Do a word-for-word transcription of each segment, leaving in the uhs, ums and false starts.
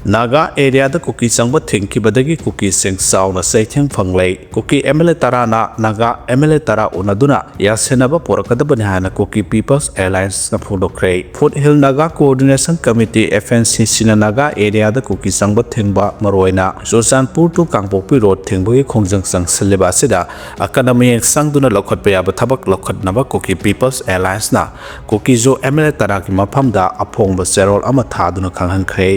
ꯅꯥꯒꯥ ꯑꯦꯔꯤꯌꯥꯗ ꯀꯨꯀꯤ ꯆꯪꯕ ꯊꯤꯡꯈꯤꯕꯗꯒꯤ ꯀꯨꯀꯤꯁꯤꯡ ꯆꯥꯎꯅ ꯆꯩꯊꯦꯡ ꯐꯪꯂꯦ꯫ ꯀꯨꯀꯤ ꯑꯦꯝ ꯑꯦꯜ ꯑꯦ ꯇꯔꯥꯅ ꯅꯥꯒꯥ ꯑꯦꯝ ꯑꯦꯜ ꯑꯦ ꯇꯔꯥ ꯎꯅꯗꯨꯅ ꯌꯥꯁꯤꯟꯅꯕ ꯄꯨꯔꯛꯀꯗꯕꯅꯤ ꯍꯥꯏꯅ ꯀꯨꯀꯤ ꯄꯤꯄꯜꯁ ꯑꯦꯂꯥꯌꯟꯁꯅ ꯐꯣꯡꯗꯣꯛꯈ꯭ꯔꯦ꯫ Foot hill Naga coordination committee, F N C C, ꯅ ꯅꯥꯒꯥ ꯑꯦꯔꯤꯌꯥꯗ ꯀꯨꯀꯤ ꯆꯪꯕ ꯊꯤꯡꯕ, ꯃꯔꯨꯑꯣꯏꯅ ꯆꯨꯔꯆꯥꯟꯄꯨꯔ to ꯀꯥꯡꯄꯣꯛꯄꯤ ꯔꯣꯗ ꯊꯤꯡꯕꯒꯤ ꯈꯣꯡꯖꯪ ꯆꯪꯁꯤꯜꯂꯤꯕ ꯑꯁꯤꯗ ꯑꯀꯟꯕ ꯃꯤꯠꯌꯦꯡ ꯆꯪꯗꯨꯅ ꯂꯧꯈꯠꯄ ꯌꯥꯕ ꯊꯕꯛ ꯂꯧꯈꯠꯅꯕ ꯀꯨꯀꯤ ꯄꯤꯄꯜꯁ ꯑꯦꯂꯥꯌꯟꯁꯅ ꯀꯨꯀꯤꯖꯣ ꯑꯦꯝ ꯑꯦꯜ ꯑꯦ ꯇꯔꯥꯒꯤ ꯃꯐꯝꯗ ꯑꯐꯣꯡꯕ ꯆꯦꯔꯣꯜ ꯑꯃ ꯊꯥꯗꯨꯅ ꯈꯪꯍꯟꯈ꯭ꯔꯦ꯫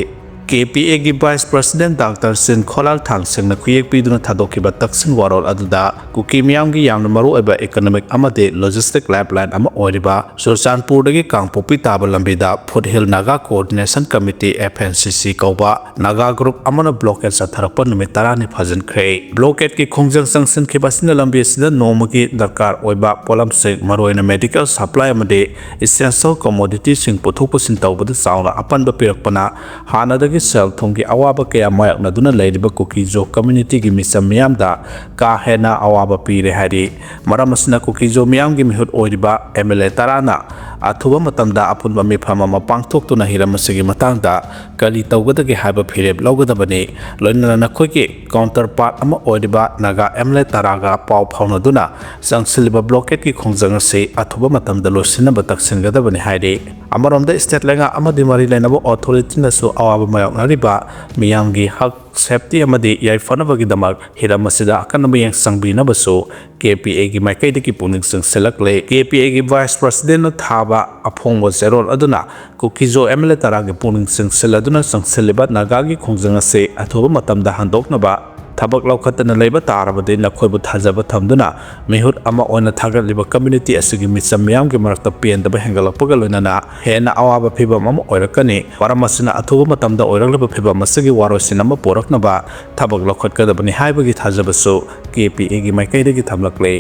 ꯀꯦ ꯄꯤ ꯑꯦꯒꯤ ꯚꯥꯏꯁ ꯄ꯭ꯔꯁꯤꯗꯦꯟ ꯗꯥꯛꯇꯔ ꯁꯤꯟ ꯈꯣꯂꯥꯜ ꯊꯥꯡꯁꯤꯡꯅ ꯈꯨꯌꯦꯛ ꯄꯤꯗꯨꯅ ꯊꯥꯗꯣꯛꯈꯤꯕ ꯇꯛꯁꯤꯟ ꯋꯥꯔꯣꯜ ꯑꯗꯨꯗ ꯀꯨꯀꯤ ꯃꯤꯌꯥꯝꯒꯤ ꯌꯥꯝꯅ ꯃꯔꯨꯑꯣꯏꯕ ꯏꯀꯣꯅꯣꯃꯤꯛ ꯑꯃꯗꯤ ꯂꯣꯖꯤꯁꯇꯤꯛ ꯂꯥꯏꯐꯂꯥꯏꯟ ꯑꯃ ꯑꯣꯏꯔꯤꯕ ꯆꯨꯔꯆꯥꯟꯄꯨꯔꯗꯒꯤ ꯀꯥꯡꯄꯣꯛꯄꯤ ꯇꯥꯕ ꯂꯝꯕꯤꯗ food hill Naga coordination committee, F N C C, ꯀꯧꯕ ꯅꯥꯒꯥ ꯒ꯭ꯔꯨꯞ ꯑꯃꯅ ꯕ꯭ꯂꯣꯀꯦꯠ ꯆꯠꯊꯔꯛꯄ ꯅꯨꯃꯤꯠ ꯇꯔꯥꯅꯤ ꯐꯥꯖꯤꯟꯈ꯭ꯔꯦ꯫ ꯕ꯭ꯂꯣꯀꯦꯠꯀꯤ ꯈꯣꯡꯖꯪ ꯆꯪꯁꯤꯟꯈꯤꯕ ꯑꯁꯤꯅ ꯂꯝꯕꯤ ꯑꯁꯤꯗ ꯅꯣꯡꯃꯒꯤ ꯗꯔꯀꯥꯔ ꯑꯣꯏꯕ ꯄꯣꯠꯂꯝꯁꯤꯡ, ꯃꯔꯨꯑꯣꯏꯅ ꯃꯦꯗꯤꯀꯦꯜ ꯁꯄ꯭ꯂꯥꯏ ꯑꯃꯗꯤ ꯏꯁꯦꯟꯁꯤꯌꯦꯜ ꯀꯣꯃꯣꯗꯤꯇꯤꯁꯤꯡ ꯄꯨꯊꯣꯛ ꯄꯨꯁꯤꯟ ꯇꯧꯕꯗ ꯆꯥꯎꯅ ꯑꯄꯟꯕ ꯄꯤꯔꯛꯄꯅ ꯍꯥꯟꯅꯗꯒꯤ ꯁꯦꯜ ꯊꯨꯝꯒꯤ ꯑꯋꯥꯕ ꯀꯌꯥ ꯃꯥꯌꯣꯛꯅꯗꯨꯅ ꯂꯩꯔꯤꯕ ꯀꯨꯀꯤꯖꯣ ꯀꯝꯃ꯭ꯌꯨꯅꯤꯇꯤꯒꯤ ꯃꯤꯆꯝ ꯃꯤꯌꯥꯝꯗ ꯀꯥ ꯍꯦꯟꯅ ꯑꯋꯥꯕ ꯄꯤꯔꯦ ꯍꯥꯏꯔꯤ꯫ ꯃꯔꯝ ꯑꯁꯤꯅ ꯀꯨꯀꯤꯖꯣ ꯃꯤꯌꯥꯝꯒꯤ ꯃꯤꯍꯨꯠ ꯑꯣꯏꯔꯤꯕ ꯑꯦꯝ ꯑꯦꯜ ꯑꯦ ꯇꯔꯥꯅ ꯑꯊꯨꯕ ꯃꯇꯝꯗ ꯑꯄꯨꯟꯕ ꯃꯤꯐꯝ ꯑꯃ ꯄꯥꯡꯊꯣꯛꯇꯨꯅ ꯍꯤꯔꯝ ꯑꯁꯤꯒꯤ ꯃꯇꯥꯡꯗ ꯀꯔꯤ ꯇꯧꯒꯗꯒꯦ ꯍꯥꯏꯕ ꯐꯤꯔꯦꯞ ꯂꯧꯒꯗꯕꯅꯤ꯫ ꯂꯣꯏꯅꯅ ꯅꯈꯣꯏꯒꯤ ꯀꯥꯎꯟꯇꯔ ꯄꯥꯔꯠ ꯑꯃ ꯑꯣꯏꯔꯤꯕ ꯅꯥꯒꯥ ꯑꯦꯝ ꯑꯦꯜ ꯑꯦ ꯇꯔꯥꯒ ꯄꯥꯎ ꯐꯥꯎꯅꯗꯨꯅ ꯆꯪꯁꯤꯜꯂꯤꯕ ꯕ꯭ꯂꯣꯀꯦꯠꯀꯤ ꯈꯣꯡꯖꯪ ꯑꯁꯤ ꯑꯊꯨꯕ ꯃꯇꯝꯗ ꯂꯣꯏꯁꯤꯟꯅꯕ ꯇꯛꯁꯤꯟꯒꯗꯕꯅꯤ ꯍꯥꯏꯔꯤ꯫ ꯑꯃꯔꯣꯝꯗ ꯁ꯭ꯇꯦꯠ ꯂꯩꯉꯥꯛ ꯑꯃꯗꯤ ꯃꯔꯤ ꯂꯩꯅꯕ ꯑꯣꯊꯣꯔꯤꯇꯤꯅꯁꯨ ꯑꯋꯥꯕ ꯃꯥꯌꯣꯛꯅꯔꯤꯕ ꯃꯤꯌꯥꯝꯒꯤ ꯍꯛ, ꯁꯦꯐꯇꯤ ꯑꯃꯗꯤ ꯌꯥꯏꯐꯅꯕꯒꯤꯗꯃꯛ ꯍꯤꯔꯝ ꯑꯁꯤꯗ ꯑꯀꯟꯕ ꯃꯤꯠꯌꯦꯡ ꯆꯪꯕꯤꯅꯕꯁꯨ ꯀꯦ ꯄꯤ ꯑꯦꯒꯤ ꯃꯥꯏꯀꯩꯗꯒꯤ ꯄꯨꯛꯅꯤꯡ ꯆꯤꯡꯁꯤꯜꯂꯛꯂꯦ꯫ ꯀꯦ ꯄꯤ ꯑꯦꯒꯤ ꯚꯥꯏꯁ ꯄ꯭ꯔꯁꯤꯗꯦꯟꯅ ꯊꯥꯕ ꯑꯐꯣꯡꯕ ꯆꯦꯔꯣꯜ ꯑꯗꯨꯅ ꯀꯨꯀꯤꯖꯣ ꯑꯦꯝ ꯑꯦꯜ ꯑꯦ ꯇꯔꯥꯒꯤ ꯄꯨꯛꯅꯤꯡ ꯆꯤꯡꯁꯤꯜꯂꯗꯨꯅ ꯆꯪꯁꯤꯜꯂꯤꯕ ꯅꯥꯒꯥꯒꯤ ꯈꯣꯡꯖꯪ ꯑꯁꯤ ꯑꯊꯨꯕ ꯃꯇꯝꯗ ꯍꯟꯗꯣꯛꯅꯕ ꯊꯕꯛ ꯂꯧꯈꯠꯇꯅ ꯂꯩꯕ ꯇꯥꯔꯕꯗꯤ ꯅꯈꯣꯏꯕꯨ ꯊꯥꯖꯕ ꯊꯝꯗꯨꯅ ꯃꯤꯍꯨꯠ ꯑꯃ ꯑꯣꯏꯅ ꯊꯥꯒꯠꯂꯤꯕ ꯀꯝꯃ꯭ꯌꯨꯅꯤꯇꯤ ꯑꯁꯤꯒꯤ ꯃꯤꯆꯝ ꯃꯤꯌꯥꯝꯒꯤ ꯃꯔꯛꯇ ꯄꯦꯟꯗꯕ ꯍꯦꯟꯒꯠꯂꯛꯄꯒ ꯂꯣꯏꯅꯅ ꯍꯦꯟꯅ ꯑꯋꯥꯕ ꯐꯤꯚꯝ ꯑꯃ ꯑꯣꯏꯔꯛꯀꯅꯤ꯫ ꯃꯔꯝ ꯑꯁꯤꯅ ꯑꯊꯨꯕ ꯃꯇꯝꯗ ꯑꯣꯏꯔꯛꯂꯤꯕ ꯐꯤꯚꯝ ꯑꯁꯤꯒꯤ ꯋꯥꯔꯣꯏꯁꯤꯟ ꯑꯃ ꯄꯨꯔꯛꯅꯕ ꯊꯕꯛ ꯂꯧꯈꯠꯀꯗꯕꯅꯤ ꯍꯥꯏꯕꯒꯤ ꯊꯥꯖꯕꯁꯨ ꯀꯦ ꯄꯤ ꯑꯦꯒꯤ ꯃꯥꯏꯀꯩꯗꯒꯤ ꯊꯝꯂꯛꯂꯦ꯫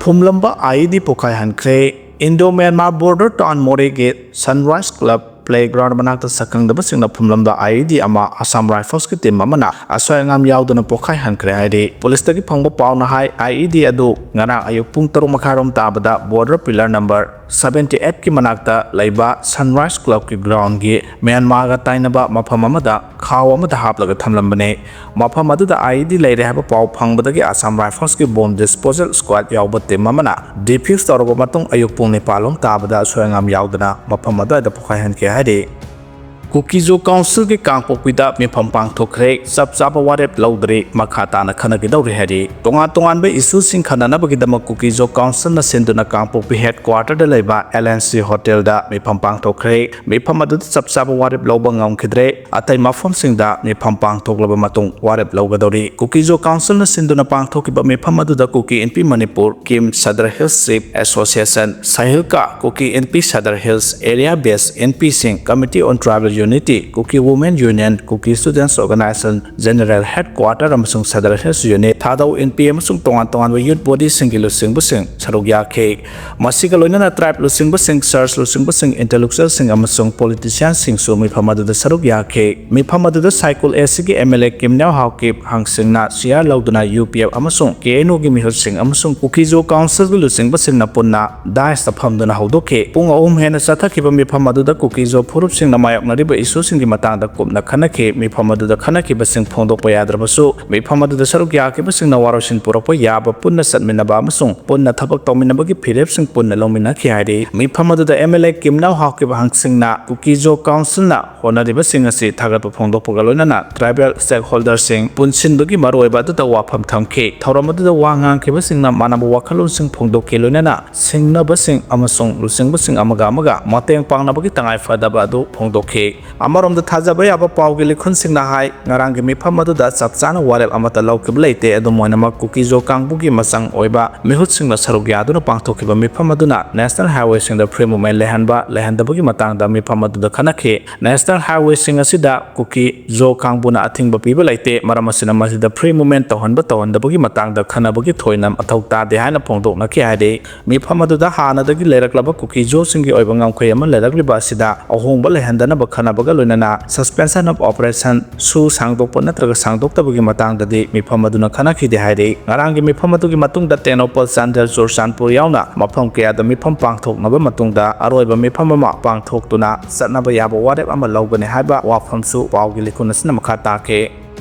ꯐꯨꯝꯂꯝꯕ ꯑꯥꯏ ꯏ ꯗꯤ ꯄꯣꯈꯥꯏꯍꯟꯈ꯭ꯔꯦ꯫ ꯏꯟꯗꯣ ꯃ꯭ꯌꯥꯟꯃꯥꯔ ꯕꯣꯔꯗꯔ ꯇꯥꯎꯟ ꯃꯣꯔꯦꯒꯤ ꯁꯟꯔꯥꯏꯁ ꯀ꯭ꯂꯕ ꯄ꯭ꯂꯦꯒ꯭ꯔꯥꯎꯟ ꯃꯅꯥꯛꯇ ꯁꯛꯈꯪꯗꯕꯁꯤꯡꯅ ꯐꯨꯝꯂꯝꯕ ꯑꯥꯏ ꯏ ꯗꯤ ꯑꯃ ꯑꯁꯥꯝ ꯔꯥꯏꯐꯜꯁꯀꯤ ꯇꯤꯝ ꯑꯃꯅ ꯑꯁꯣꯏ ꯑꯉꯥꯝ ꯌꯥꯎꯗꯅ ꯄꯣꯈꯥꯏꯍꯟꯈ꯭ꯔꯦ ꯍꯥꯏꯔꯤ꯫ ꯄꯨꯂꯤꯁꯇꯒꯤ ꯐꯪꯕ ꯄꯥꯎꯅ ꯍꯥꯏ, ꯑꯥꯏ ꯏ ꯗꯤ ꯑꯗꯨ ꯉꯔꯥꯡ ꯑꯌꯨꯛ ꯄꯨꯡ ꯇꯔꯨꯛ ꯃꯈꯥꯏꯔꯣꯝ ꯇꯥꯕꯗ ꯕꯣꯔꯗꯔ ꯄꯤꯂꯔ ꯅꯝꯕꯔ ꯁꯕꯦꯟꯇꯤ ꯑꯩꯠꯀꯤ ꯃꯅꯥꯛꯇ ꯂꯩꯕ ꯁꯟꯔꯥꯏꯁ ꯀ꯭ꯂꯕꯀꯤ ꯒ꯭ꯔꯥꯎꯟꯒꯤ ꯃ꯭ꯌꯥꯟꯃꯥꯔꯒ ꯇꯥꯏꯅꯕ ꯃꯐꯝ ꯑꯃꯗ ꯈꯥꯎ ꯑꯃꯗ ꯍꯥꯞꯂꯒ ꯊꯝꯂꯝꯕꯅꯤ꯫ ꯃꯐꯝ ꯑꯗꯨꯗ IED ꯂꯩꯔꯦ ꯍꯥꯏꯕ ꯄꯥꯎ ꯐꯪꯕꯗꯒꯤ Assam Riflesꯀꯤ Bomb Disposal Squad ꯌꯥꯎꯕ team ꯑꯃꯅ defuse ꯇꯧꯔꯕ ꯃꯇꯨꯡ ꯑꯌꯨꯛ ꯄꯨꯡ ꯅꯤꯄꯥꯜ ꯂꯣꯝ ꯇꯥꯕꯗ ꯑꯁꯣꯏ ꯑꯉꯥꯝ ꯌꯥꯎꯗꯅ ꯃꯐꯝ ꯑꯗꯨꯋꯥꯏꯗ ꯄꯣꯈꯥꯏꯍꯟꯈꯤ ꯍꯥꯏꯔꯤ꯫ ꯀꯨꯀꯤ-ꯖꯣ Councilꯒꯤ ꯀꯥꯡꯄꯣꯛꯄꯤꯗ ꯃꯤꯐꯝ ꯄꯥꯡꯊꯣꯛꯈ꯭ꯔꯦ꯫ ꯆꯞ ꯆꯥꯕ ꯋꯥꯔꯦꯞ ꯂꯧꯗ꯭ꯔꯤ, ꯃꯈꯥ ꯇꯥꯅ ꯈꯟꯅꯈꯤꯗꯧꯔꯤ ꯍꯥꯏꯔꯤ꯫ ꯇꯣꯉꯥꯟ ꯇꯣꯉꯥꯟꯕ issueꯁꯤꯡ ꯈꯟꯅꯅꯕꯒꯤꯗꯃꯛ ꯀꯨꯀꯤ-ꯖꯣ Councilꯅ ꯁꯤꯟꯗꯨꯅ ꯀꯥꯡꯄꯣꯛꯄꯤ headquarterꯗ ꯂꯩꯕ LNC Hotelꯗ ꯃꯤꯐꯝ ꯄꯥꯡꯊꯣꯛꯈ꯭ꯔꯦ꯫ ꯃꯤꯐꯝ ꯑꯗꯨꯗ ꯆꯞ ꯆꯥꯕ ꯋꯥꯔꯦꯞ ꯂꯧꯕ ꯉꯝꯈꯤꯗ꯭ꯔꯦ꯫ ꯑꯇꯩ ꯃꯐꯝꯁꯤꯡꯗ ꯃꯤꯐꯝ ꯄꯥꯡꯊꯣꯛꯂꯕ ꯃꯇꯨꯡ ꯋꯥꯔꯦꯞ ꯂꯧꯒꯗꯧꯔꯤ꯫ ꯀꯨꯀꯤ-ꯖꯣ Councilꯅ ꯁꯤꯟꯗꯨꯅ ꯄꯥꯡꯊꯣꯛꯈꯤꯕ ꯃꯤꯐꯝ ꯑꯗꯨꯗ ꯀꯨꯀꯤ Inpi Manipur, KIM Sadar hills chief association, Sahilka, Kuki Inpi Sadar hills area based ꯏꯟꯄꯤꯁꯤꯡ, Committee on Tribal Unity, Kuki women union, Kuki students organisation, general headquarter ꯑꯃꯁꯨꯡ ꯁꯗꯔ ꯍꯤꯜꯁ ꯌꯨꯅꯤꯠ, ꯊꯥꯗꯧ ꯏꯟꯄꯤ ꯑꯃꯁꯨꯡ ꯇꯣꯉꯥꯟ ꯇꯣꯉꯥꯟꯕ ꯌꯨꯠ ꯕꯣꯗꯤꯁꯤꯡꯒꯤ ꯂꯨꯆꯤꯡꯕꯁꯤꯡ ꯁꯔꯨꯛ ꯌꯥꯈꯤ꯫ ꯃꯁꯤꯒ ꯂꯣꯏꯅꯅ ꯇ꯭ꯔꯥꯏꯕ ꯂꯨꯆꯤꯡꯕꯁꯤꯡ, ꯆꯔꯆ ꯂꯨꯆꯤꯡꯕꯁꯤꯡ, ꯏꯟꯇꯦꯂꯦꯛꯆꯨꯋꯦꯜꯁꯤꯡ ꯑꯃꯁꯨꯡ ꯄꯣꯂꯤꯇꯤꯁꯤꯌꯥꯟꯁꯤꯡꯁꯨ ꯃꯤꯐꯝ ꯑꯗꯨꯗ ꯁꯔꯨꯛ ꯌꯥꯈꯤ꯫ ꯃꯤꯐꯝ ꯑꯗꯨꯗ ꯁꯥꯏꯀꯨꯜ ꯑꯦꯁꯤꯒꯤ MLA ꯀꯤꯝ ꯅ꯭ꯌꯥꯎ ꯍꯥꯎ ꯀꯤꯞ ꯍꯥꯡꯁꯤꯡꯅ ꯆꯤꯌꯥꯔ ꯂꯧꯗꯨꯅ UPF ꯑꯃꯁꯨꯡ KNUꯒꯤ ꯃꯤꯍꯨꯠꯁꯤꯡ ꯑꯃꯁꯨꯡ ꯀꯨꯀꯤ-ꯖꯣ Councilꯒꯤ ꯂꯨꯆꯤꯡꯕꯁꯤꯡꯅ ꯄꯨꯟꯅ dais ꯐꯝꯗꯨꯅ ꯍꯧꯗꯣꯛꯈꯤ꯫ ꯄꯨꯡ ꯑꯍꯨꯝ ꯍꯦꯟꯅ ꯆꯠꯊꯈꯤꯕ ꯃꯤꯐꯝ ꯑꯗꯨꯗ ꯀꯨꯀꯤ-ꯖꯣ ꯐꯨꯔꯨꯞꯁꯤꯡꯅ ꯃꯥꯌꯣꯛꯅꯔꯤꯕ issueꯁꯤꯡꯒꯤ ꯃꯇꯥꯡꯗ ꯀꯨꯞꯅ ꯈꯟꯅꯈꯤ꯫ ꯃꯤꯐꯝ ꯑꯗꯨꯗ ꯈꯟꯅꯈꯤꯕꯁꯤꯡ ꯐꯣꯡꯗꯣꯛꯄ ꯌꯥꯗ꯭ꯔꯕꯁꯨ, ꯃꯤꯐꯝ ꯑꯗꯨꯗ ꯁꯔꯨꯛ ꯌꯥꯈꯤꯕꯁꯤꯡꯅ ꯋꯥꯔꯣꯏꯁꯤꯟ ꯄꯨꯔꯛꯄ ꯌꯥꯕ ꯄꯨꯟꯅ ꯆꯠꯃꯤꯟꯅꯕ ꯑꯃꯁꯨꯡ ꯄꯨꯟꯅ ꯊꯕꯛ ꯇꯧꯃꯤꯟꯅꯕꯒꯤ ꯐꯤꯔꯦꯞꯁꯤꯡ ꯄꯨꯟꯅ ꯂꯧꯃꯤꯟꯅꯈꯤ ꯍꯥꯏꯔꯤ꯫ ꯃꯤꯐꯝ ꯑꯗꯨꯗ MLA ꯀꯤꯝ ꯅ꯭ꯌꯥꯎ ꯍꯥꯎ ꯀꯤꯞ ꯍꯥꯡꯁꯤꯡꯅ ꯀꯨꯀꯤ-ꯖꯣ Councilꯅ ꯍꯣꯠꯅꯔꯤꯕꯁꯤꯡ ꯑꯁꯤ ꯊꯥꯒꯠꯄ ꯐꯣꯡꯗꯣꯛꯄꯒ ꯂꯣꯏꯅꯅ tribal stakeholderꯁꯤꯡ ꯄꯨꯟꯁꯤꯟꯕꯒꯤ ꯃꯔꯨꯑꯣꯏꯕ ꯑꯗꯨꯗ ꯋꯥꯐꯝ ꯊꯝꯈꯤ꯫ ꯊꯧꯔꯝ ꯑꯗꯨꯗ ꯋꯥ ꯉꯥꯡꯈꯤꯕꯁꯤꯡꯅ ꯃꯥꯟꯅꯕ ꯋꯥꯈꯜꯂꯣꯟꯁꯤꯡ ꯐꯣꯡꯗꯣꯛꯈꯤ, ꯂꯣꯏꯅꯅ ꯁꯤꯡꯅꯕꯁꯤꯡ ꯑꯃꯁꯨꯡ ꯂꯨꯆꯤꯡꯕꯁꯤꯡ ꯑꯃꯒ ꯑꯃꯒ ꯃꯇꯦꯡ ꯄꯥꯡꯅꯕꯒꯤ ꯇꯉꯥꯏ ꯐꯗꯕ ꯑꯗꯨ ꯐꯣꯡꯗꯣꯛꯈꯤ꯫ ꯑꯃꯔꯣꯝꯗ, ꯊꯥꯖꯕ ꯌꯥꯕ ꯄꯥꯎꯒꯤ ꯂꯤꯈꯨꯟꯁꯤꯡꯅ ꯍꯥꯏ, ꯉꯔꯥꯡꯒꯤ ꯃꯤꯐꯝ ꯑꯗꯨꯗ ꯆꯞ ꯆꯥꯅ ꯋꯥꯔꯦꯞ ꯑꯃꯠꯇ ꯂꯧꯈꯤꯕ ꯂꯩꯇꯦ꯫ ꯑꯗꯨꯝ ꯑꯣꯏꯅꯃꯛ, ꯀꯨꯀꯤ-ꯖꯣ ꯀꯥꯡꯕꯨꯒꯤ ꯃꯆꯪ ꯑꯣꯏꯕ ꯃꯤꯍꯨꯠꯁꯤꯡꯅ ꯁꯔꯨꯛ ꯌꯥꯗꯨꯅ ꯄꯥꯡꯊꯣꯛꯈꯤꯕ ꯃꯤꯐꯝ ꯑꯗꯨꯅ national highwayꯁꯤꯡꯗ free movement ꯂꯩꯍꯟꯕ, ꯂꯩꯍꯟꯗꯕꯒꯤ ꯃꯇꯥꯡꯗ ꯃꯤꯐꯝ ꯑꯗꯨꯗ ꯈꯟꯅꯈꯤ꯫ National highwayꯁꯤꯡ ꯑꯁꯤꯗ ꯀꯨꯀꯤ-ꯖꯣ ꯀꯥꯡꯕꯨꯅ ꯑꯊꯤꯡꯕ ꯄꯤꯕ ꯂꯩꯇꯦ꯫ ꯃꯔꯝ ꯑꯁꯤꯅ, ꯃꯁꯤꯗ free movement ꯇꯧꯍꯟꯕ ꯇꯧꯍꯟꯗꯕꯒꯤ ꯃꯇꯥꯡꯗ ꯈꯟꯅꯕꯒꯤ ꯊꯣꯏꯅ ꯃꯊꯧ ꯇꯥꯗꯦ ꯍꯥꯏꯅ ꯐꯣꯡꯗꯣꯛꯅꯈꯤ ꯍꯥꯏꯔꯤ꯫ ꯃꯤꯐꯝ ꯑꯗꯨꯗ ꯍꯥꯟꯅꯗꯒꯤ ꯂꯩꯔꯛꯂꯕ ꯀꯨꯀꯤ-ꯖꯣꯁꯤꯡꯒꯤ ꯑꯣꯏꯕ ꯉꯝꯈꯩ ꯑꯃ ꯂꯩꯔꯛꯂꯤꯕ ꯑꯁꯤꯗ ꯑꯍꯣꯡꯕ ꯂꯩꯍꯟꯗꯅꯕ ꯈꯟꯅ ꯈꯟꯅꯕꯒ ꯂꯣꯏꯅꯅ suspension of operation ꯁꯨ ꯁꯥꯡꯗꯣꯛꯄ ꯅꯠꯇ꯭ꯔꯒ ꯁꯥꯡꯗꯣꯛꯇꯕꯒꯤ ꯃꯇꯥꯡꯗꯗꯤ ꯃꯤꯐꯝ ꯑꯗꯨꯅ ꯈꯟꯅꯈꯤꯗꯦ ꯍꯥꯏꯔꯤ꯫ ꯉꯔꯥꯡꯒꯤ ꯃꯤꯐꯝ ꯑꯗꯨꯒꯤ ꯃꯇꯨꯡꯗ ꯇꯦꯡꯅꯧꯄꯜ, ꯆꯥꯟꯗꯦꯜ, ꯆꯨꯔꯆꯥꯟꯄꯨꯔ ꯌꯥꯎꯅ ꯃꯐꯝ ꯀꯌꯥꯗ ꯃꯤꯐꯝ ꯄꯥꯡꯊꯣꯛꯅꯕ ꯃꯇꯨꯡꯗ ꯑꯔꯣꯏꯕ ꯃꯤꯐꯝ ꯑꯃ ꯄꯥꯡꯊꯣꯛꯇꯨꯅ ꯆꯠꯅꯕ ꯌꯥꯕ ꯋꯥꯔꯦꯞ ꯑꯃ ꯂꯧꯒꯅꯤ ꯍꯥꯏꯕ ꯋꯥꯐꯝꯁꯨ ꯄꯥꯎꯒꯤ ꯂꯤꯈꯨꯟ ꯑꯁꯤꯅ ꯃꯈꯥ ꯇꯥꯈꯤ꯫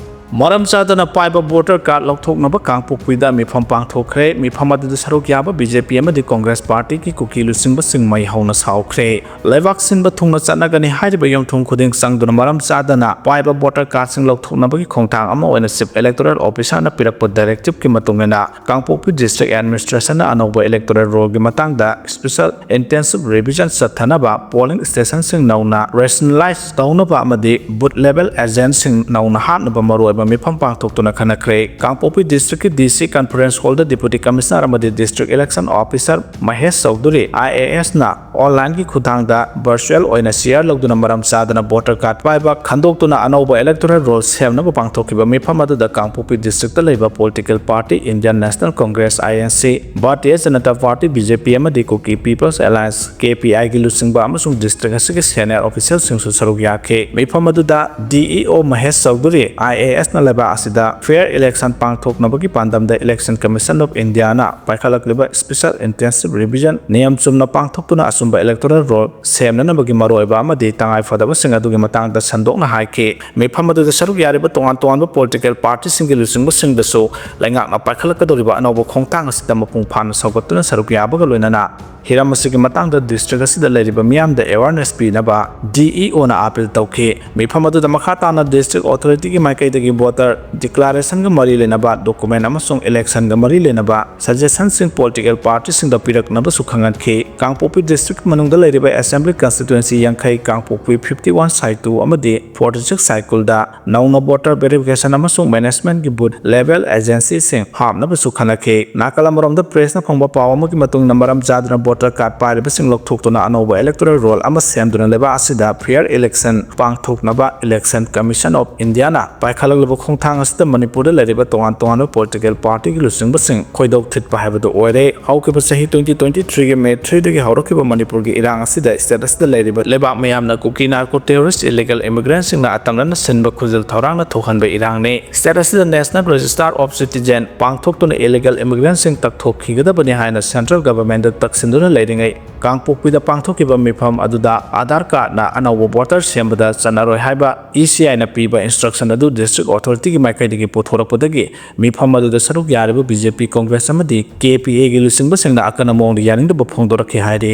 ꯃꯔꯝ ꯆꯥꯗꯅ ꯄꯥꯏꯕ voter card ꯂꯧꯊꯣꯛꯅꯕ ꯀꯥꯡꯄꯣꯛꯄꯤꯗ ꯃꯤꯐꯝ ꯄꯥꯡꯊꯣꯛꯈ꯭ꯔꯦ꯫ ꯃꯤꯐꯝ ꯑꯗꯨꯗ ꯁꯔꯨꯛ ꯌꯥꯕ BJP ꯑꯃꯗꯤ Congress partyꯒꯤ ꯀꯨꯀꯤ ꯂꯨꯆꯤꯡꯕꯁꯤꯡ ꯃꯩ ꯍꯧꯅ ꯁꯥꯎꯈ꯭ꯔꯦ꯫ ꯂꯩꯕꯥꯛ ꯁꯤꯟꯕ ꯊꯨꯡꯅ ꯆꯠꯅꯒꯅꯤ ꯍꯥꯏꯔꯤꯕ ꯌꯨꯝꯊꯣꯡ ꯈꯨꯗꯤꯡ ꯆꯪꯗꯨꯅ ꯃꯔꯝ ꯆꯥꯗꯅ ꯄꯥꯏꯕ voter cardꯁꯤꯡ ꯂꯧꯊꯣꯛꯅꯕꯒꯤ ꯈꯣꯡꯊꯥꯡ ꯑꯃ ꯑꯣꯏꯅ Chief Electoral Officerꯅ ꯄꯤꯔꯛꯄ directiveꯀꯤ ꯃꯇꯨꯡ ꯏꯟꯅ ꯀꯥꯡꯄꯣꯛꯄꯤ District Administrationꯅ ꯑꯅꯧꯕ electoral rollꯒꯤ ꯃꯇꯥꯡꯗ special intensive revision ꯆꯠꯊꯅꯕ, polling stationꯁꯤꯡ ꯅꯧꯅ rationalize ꯇꯧꯅꯕ ꯑꯃꯗꯤ booth level agentꯁꯤꯡ ꯅꯧꯅ ꯍꯥꯞꯅꯕ ꯃꯔꯨꯑꯣꯏꯕ ꯃꯤꯐꯝ ꯄꯥꯡꯊꯣꯛꯇꯨꯅ ꯈꯟꯅꯈ꯭ꯔꯦ꯫ ꯀꯥꯡꯄꯣꯛꯄꯤ Districtꯀꯤ DC Conference Hallꯗ Deputy Commissioner ꯑꯃꯗꯤ District Election Officer Mahesh Chaudhuri, IASꯅ onlineꯒꯤ ꯈꯨꯠꯊꯥꯡꯗ virtual ꯑꯣꯏꯅ chair ꯂꯧꯗꯨꯅ ꯃꯔꯝ ꯆꯥꯗꯅ voter card ꯄꯥꯏꯕ ꯈꯟꯗꯣꯛꯇꯨꯅ ꯑꯅꯧꯕ electoral roll ꯁꯦꯝꯅꯕ ꯄꯥꯡꯊꯣꯛꯈꯤꯕ ꯃꯤꯐꯝ ꯑꯗꯨꯗ ꯀꯥꯡꯄꯣꯛꯄꯤ Districtꯇ ꯂꯩꯕ political party Indian National Congress, INC, Bharatiya Janata Party, BJP, ꯑꯃꯗꯤ Kuki People's Alliance, KPIꯒꯤ ꯂꯨꯆꯤꯡꯕ ꯑꯃꯁꯨꯡ district ꯑꯁꯤꯒꯤ senior officialꯁꯤꯡꯁꯨ ꯁꯔꯨꯛ ꯌꯥꯈꯤ꯫ ꯃꯤꯐꯝ ꯑꯗꯨꯗ DEO ꯃꯍꯦꯁ ꯆꯧꯙꯨꯔꯤ, IASꯅ ꯂꯩꯕꯥꯛ ꯑꯁꯤꯗ fair election ꯄꯥꯡꯊꯣꯛꯅꯕꯒꯤ ꯄꯥꯟꯗꯝꯗ Election Commission of Indiaꯅ ꯄꯥꯏꯈꯠꯂꯛꯂꯤꯕ special intensive revision ꯅꯤꯌꯝ ꯆꯨꯝꯅ ꯄꯥꯡꯊꯣꯛꯇꯨꯅ ꯑꯆꯨꯝꯕ electoral roll ꯁꯦꯝꯅꯅꯕꯒꯤ ꯃꯔꯨꯑꯣꯏꯕ ꯑꯃꯗꯤ ꯇꯉꯥꯏꯐꯗꯕꯁꯤꯡ ꯑꯗꯨꯒꯤ ꯃꯇꯥꯡꯗ ꯁꯟꯗꯣꯛꯅ ꯍꯥꯏꯈꯤ꯫ ꯃꯤꯐꯝ ꯑꯗꯨꯗ ꯁꯔꯨꯛ ꯌꯥꯔꯤꯕ ꯇꯣꯉꯥꯟ ꯇꯣꯉꯥꯟꯕ political partyꯁꯤꯡꯒꯤ ꯂꯨꯆꯤꯡꯕꯁꯤꯡꯗꯁꯨ ꯂꯩꯉꯥꯛꯅ ꯄꯥꯏꯈꯠꯂꯛꯀꯗꯧꯔꯤꯕ ꯑꯅꯧꯕ ꯈꯣꯡꯊꯥꯡ ꯑꯁꯤꯗ ꯃꯄꯨꯡ ꯐꯥꯅ ꯁꯧꯒꯠꯇꯨꯅ ꯁꯔꯨꯛ ꯌꯥꯕꯒ ꯂꯣꯏꯅꯅ ꯍꯤꯔꯝ ꯑꯁꯤꯒꯤ ꯃꯇꯥꯡꯗ district ꯑꯁꯤꯗ ꯂꯩꯔꯤꯕ ꯃꯤꯌꯥꯝꯗ awareness ꯄꯤꯅꯕ DEOꯅ appeal ꯇꯧꯈꯤ꯫ ꯃꯤꯐꯝ ꯑꯗꯨꯗ ꯃꯈꯥ ꯇꯥꯅ district authorityꯒꯤ ꯃꯥꯏꯀꯩꯗꯒꯤ voter declarationꯒ ꯃꯔꯤ ꯂꯩꯅꯕ document ꯑꯃꯁꯨꯡ electionꯒ ꯃꯔꯤ ꯂꯩꯅꯕ suggestionꯁꯤꯡ political partyꯁꯤꯡꯗ ꯄꯤꯔꯛꯅꯕꯁꯨ ꯈꯪꯍꯟꯈꯤ꯫ ꯀꯥꯡꯄꯣꯛꯄꯤ district ꯃꯅꯨꯡꯗ ꯂꯩꯔꯤꯕ assembly constituency ꯌꯥꯡꯈꯩ, ꯀꯥꯡꯄꯣꯛꯄꯤ fifty one, ꯁꯥꯏꯇꯨ ꯑꯃꯗꯤ forty six ꯁꯥꯏꯀꯨꯜꯗ ꯅꯧꯅ voter verification ꯑꯃꯁꯨꯡ managementꯀꯤ booth level agentꯁꯤꯡ ꯍꯥꯞꯅꯕꯁꯨ ꯈꯟꯅꯈꯤ꯫ ꯅꯥꯀꯜ ꯑꯃꯔꯣꯝꯗ pressꯅ ꯐꯪꯕ ꯄꯥꯎ ꯑꯃꯒꯤ ꯃꯇꯨꯡ ꯏꯟꯅ ꯃꯔꯝ ꯆꯥꯗꯅ voter card ꯄꯥꯏꯔꯤꯕꯁꯤꯡ ꯂꯧꯊꯣꯛꯇꯨꯅ ꯑꯅꯧꯕ electoral roll ꯑꯃ ꯁꯦꯝꯗꯨꯅ ꯂꯩꯕꯥꯛ ꯑꯁꯤꯗ fair election ꯄꯥꯡꯊꯣꯛꯅꯕ Election Commission of Indiaꯅ ꯄꯥꯏꯈꯠꯂꯛꯂꯤꯕ ꯈꯣꯡꯊꯥꯡ ꯑꯁꯤꯗ ꯃꯅꯤꯄꯨꯔꯗ ꯂꯩꯔꯤꯕ ꯇꯣꯉꯥꯟ ꯇꯣꯉꯥꯟꯕ political partyꯒꯤ ꯂꯨꯆꯤꯡꯕꯁꯤꯡ ꯈꯣꯏꯗꯧ ꯊꯤꯠꯄ ꯍꯥꯏꯕꯗꯨ ꯑꯣꯏꯔꯦ꯫ ꯍꯧꯈꯤꯕ ꯆꯍꯤ twenty twenty threeꯒꯤ May threeꯗꯒꯤ ꯍꯧꯔꯛꯈꯤꯕ ꯃꯅꯤꯄꯨꯔꯒꯤ ꯏꯔꯥꯡ ꯑꯁꯤꯗ state ꯑꯁꯤꯗ ꯂꯩꯔꯤꯕ ꯂꯩꯕꯥꯛ ꯃꯤꯌꯥꯝꯅ ꯀꯨꯀꯤ narco terrorist illegal immigrantꯁꯤꯡꯅ ꯑꯇꯝꯅꯅ ꯁꯤꯟꯕ ꯈꯨꯖꯤꯜ ꯊꯧꯔꯥꯡꯅ ꯊꯣꯛꯍꯟꯕ ꯏꯔꯥꯡꯅꯤ꯫ State ꯑꯁꯤꯗ National Register of Citizen ꯄꯥꯡꯊꯣꯛꯇꯨꯅ illegal immigrantꯁꯤꯡ ꯇꯛꯊꯣꯛꯈꯤꯒꯗꯕꯅꯤ ꯍꯥꯏꯅ central governmentꯗ ꯇꯛꯁꯤꯟꯗꯨꯅ ꯂꯩꯔꯤꯉꯩ, ꯀꯥꯡꯄꯣꯛꯄꯤꯗ ꯄꯥꯡꯊꯣꯛꯈꯤꯕ ꯃꯤꯐꯝ ꯑꯗꯨꯗ Aadhaar cardꯅ ꯑꯅꯧꯕ voter ꯁꯦꯝꯕꯗ ꯆꯠꯅꯔꯣꯏ ꯍꯥꯏꯕ ECIꯅ ꯄꯤꯕ instruction ꯑꯗꯨ district authorityꯒꯤ ꯃꯥꯏꯀꯩꯗꯒꯤ ꯄꯨꯊꯣꯔꯛꯄꯗꯒꯤ ꯃꯤꯐꯝ ꯑꯗꯨꯗ ꯁꯔꯨꯛ ꯌꯥꯔꯤꯕ BJP, Congress ꯑꯃꯗꯤ KPAꯒꯤ ꯂꯨꯆꯤꯡꯕꯁꯤꯡꯅ ꯑꯀꯟꯕ ꯃꯑꯣꯡꯗ ꯌꯥꯅꯤꯡꯗꯕ ꯐꯣꯡꯗꯣꯔꯛꯈꯤ ꯍꯥꯏꯔꯤ꯫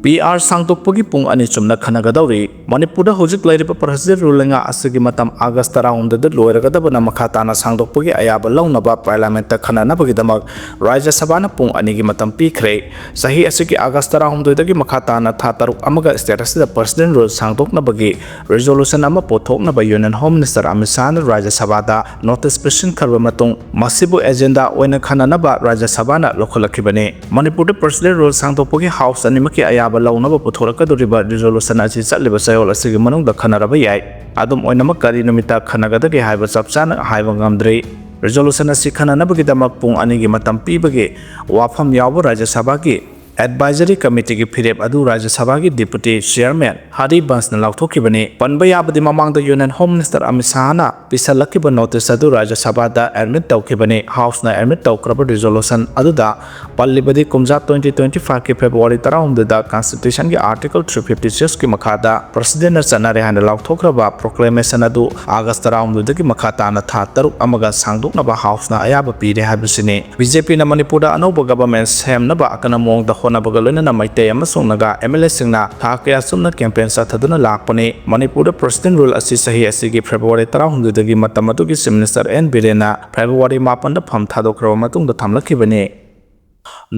PR ꯁꯥꯡꯗꯣꯛꯄꯒꯤ ꯄꯨꯡ ꯑꯅꯤ ꯆꯨꯝꯅ ꯈꯟꯅꯒꯗꯧꯔꯤ꯫ ꯃꯅꯤꯄꯨꯔꯗ ꯍꯧꯖꯤꯛ ꯂꯩꯔꯤꯕ President Rule ꯂꯩꯉꯥꯛ ꯑꯁꯤꯒꯤ ꯃꯇꯝ August ꯇꯔꯥꯍꯨꯝꯗꯣꯏꯗ ꯂꯣꯏꯔꯒꯗꯕꯅ ꯃꯈꯥ ꯇꯥꯅ ꯁꯥꯡꯗꯣꯛꯄꯒꯤ ꯑꯌꯥꯕ ꯂꯧꯅꯕ Parliamentꯇ ꯈꯟꯅꯅꯕꯒꯤꯗꯃꯛ ꯔꯥꯖ꯭ꯌ ꯁꯚꯥꯅ ꯄꯨꯡ ꯑꯅꯤꯒꯤ ꯃꯇꯝ ꯄꯤꯈ꯭ꯔꯦ꯫ ꯆꯍꯤ ꯑꯁꯤꯒꯤ August ꯇꯔꯥꯍꯨꯝꯗꯣꯏꯗꯒꯤ ꯃꯈꯥ ꯇꯥꯅ ꯊꯥ ꯇꯔꯨꯛ ꯑꯃꯒ state ꯑꯁꯤꯗ President Rule ꯁꯥꯡꯗꯣꯛꯅꯕꯒꯤ resolution ꯑꯃ ꯄꯨꯊꯣꯛꯅꯕ Union Home Minister ꯑꯃꯤꯠ ꯁꯥꯍꯅ ꯔꯥꯖ꯭ꯌ ꯁꯚꯥꯗ notice ꯄꯤꯁꯤꯟꯈ꯭ꯔꯕ ꯃꯇꯨꯡ, ꯃꯁꯤꯕꯨ agenda ꯑꯣꯏꯅ ꯈꯟꯅꯅꯕ ꯔꯥꯖ꯭ꯌ ꯁꯚꯥꯅ ꯂꯧꯈꯠꯂꯛꯈꯤꯕꯅꯤ꯫ ꯃꯅꯤꯄꯨꯔꯗ President Rule ꯁꯥꯡꯗꯣꯛꯄꯒꯤ House ꯑꯅꯤꯃꯛꯀꯤ ꯑꯌꯥꯕ ꯂꯧꯅꯕ ꯄꯨꯊꯣꯔꯛꯀꯗꯧꯔꯤꯕ resolution ꯑꯁꯤ ꯆꯠꯂꯤꯕ ꯆꯌꯣꯜ ꯑꯁꯤꯒꯤ ꯃꯅꯨꯡꯗ ꯈꯟꯅꯔꯕ ꯌꯥꯏ꯫ ꯑꯗꯨꯝ ꯑꯣꯏꯅꯃꯛ, ꯀꯔꯤ ꯅꯨꯃꯤꯠꯇ ꯈꯟꯅꯒꯗꯒꯦ ꯍꯥꯏꯕ ꯆꯞ ꯆꯥꯅ ꯍꯥꯏꯕ ꯉꯝꯗ꯭ꯔꯤ꯫ Resolution ꯑꯁꯤ ꯈꯟꯅꯅꯕꯒꯤꯗꯃꯛ ꯄꯨꯡ ꯑꯅꯤꯒꯤ ꯃꯇꯝ ꯄꯤꯕꯒꯤ ꯋꯥꯐꯝ ꯌꯥꯎꯕ ꯔꯥꯖ꯭ꯌ ꯁꯚꯥꯒꯤ Advisory Committeeꯒꯤ ꯐꯤꯔꯦꯞ ꯑꯗꯨ ꯔꯥꯖ꯭ꯌ ꯁꯚꯥꯒꯤ Deputy Chairman ꯍꯔꯤꯕꯟꯁꯅ ꯂꯥꯎꯊꯣꯛꯈꯤꯕꯅꯤ꯫ ꯄꯟꯕ ꯌꯥꯕꯗꯤ, ꯃꯃꯥꯡꯗ Union Home Minister Amit ꯁꯥꯍꯅ ꯄꯤꯁꯜꯂꯛꯈꯤꯕ notice ꯑꯗꯨ ꯔꯥꯖ꯭ꯌ ꯁꯚꯥꯗ admit ꯇꯧꯈꯤꯕꯅꯤ꯫ Houseꯅ admit ꯇꯧꯈ꯭ꯔꯕ resolution ꯑꯗꯨꯗ ꯄꯜꯂꯤꯕꯗꯤ, ꯀꯨꯝꯖꯥ twenty twenty fiveꯀꯤ February ꯇꯔꯥꯍꯨꯝꯗꯣꯏꯗ Constitutionꯒꯤ Article three fifty sixꯀꯤ ꯃꯈꯥꯗ Presidentꯅ ꯆꯠꯅꯔꯦ ꯍꯥꯏꯅ ꯂꯥꯎꯊꯣꯛꯈ꯭ꯔꯕ proclamation ꯑꯗꯨ August ꯇꯔꯥꯍꯨꯝꯗꯣꯏꯗꯒꯤ ꯃꯈꯥ ꯇꯥꯅ ꯊꯥ ꯇꯔꯨꯛ ꯑꯃꯒ ꯁꯥꯡꯗꯣꯛꯅꯕ Houseꯅ ꯑꯌꯥꯕ ꯄꯤꯔꯦ ꯍꯥꯏꯕꯁꯤꯅꯤ꯫ BJPꯅ ꯃꯅꯤꯄꯨꯔꯗ ꯑꯅꯧꯕ government ꯁꯦꯝꯅꯕ ꯑꯀꯟꯕ ꯃꯑꯣꯡꯗ ꯍꯣꯠꯅꯕꯒ ꯂꯣꯏꯅꯅ ꯃꯩꯇꯩ ꯑꯃꯁꯨꯡ ꯅꯥꯒꯥ MLAꯁꯤꯡꯅ ꯊꯥ ꯀꯌꯥ ꯆꯨꯞꯅ campaign ꯆꯠꯊꯗꯨꯅ ꯂꯥꯛꯄꯅꯤ꯫ ꯃꯅꯤꯄꯨꯔꯗ President Rule ꯑꯁꯤ ꯆꯍꯤ ꯑꯁꯤꯒꯤ February ꯇꯔꯥꯍꯨꯝꯗꯣꯏꯗꯒꯤ ꯃꯇꯝ ꯑꯗꯨꯒꯤ Chief Minister ꯑꯦꯟ ꯕꯤꯔꯦꯟꯅ February ꯃꯥꯄꯟꯗ ꯐꯝ ꯊꯥꯗꯣꯛꯈ꯭ꯔꯕ ꯃꯇꯨꯡꯗ ꯊꯝꯂꯛꯈꯤꯕꯅꯤ꯫